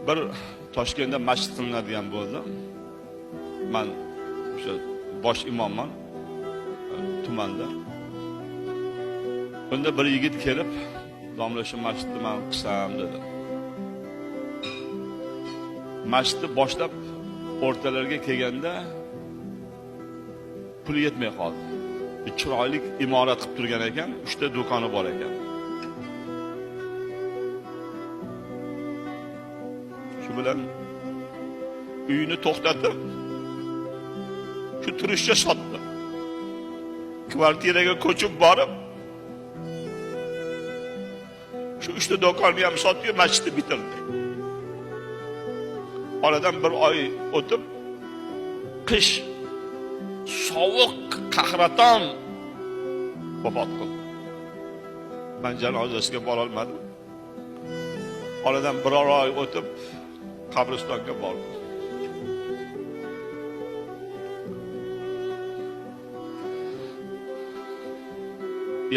Bir Toshkentda masjid qilinadigan bo'ldi. Man o'sha bosh imomman tumanda. Unda bir yigit kelib, domla shu masjidni man qilsam dedi. Masjidni boshlab o'rtalarga kelganda puli yetmay qoldi. Bir chiroyli imorat qilib turgan ekan, 3 ta do'koni bor ekan. Shu bilan uyini to'xtatib, shu turishcha sotdi. Kvartiraga ko'chib borib, shu 3 ta do'konni ham sotdi, masjidni bitirdi. Oradan bir oy o'tib, qish sovuq qahraton vafot qildi. Men janozasiga bora olmadim. Oradan bir oy o'tib qabristonga bordim.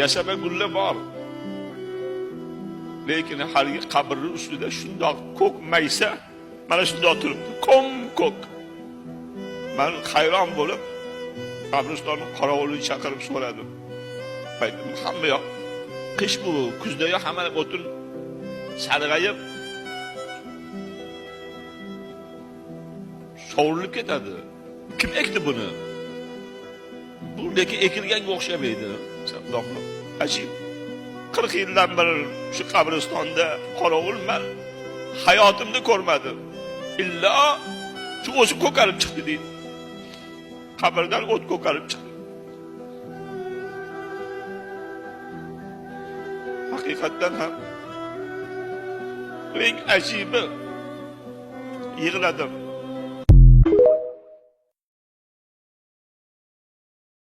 Yasama gulla bor. Lekin haligi qabrning ustida shundoq ko'k maysa mana shundoq turibdi. Ko'm-ko'k. Men hayron bo'lib qabristonni qorovulini chaqirib so'radim. Aytdim, hamma yoq qish bu, kuzda yoq hamma o'tin sarg'ayib sovrilib ketadi. Kim ekdi buni? Bu lekin ekilganga o'xshamaydi. Domla. Ajib. 40 yildan beri shu qabristonda qorovulman. Hayotimda ko'rmadim. Illo shu o'zi ko'karib chiqdi deydi. Qabrdan o't ko'karib chiqdi. Haqiqatdan ham eng ajibi yig'ladim.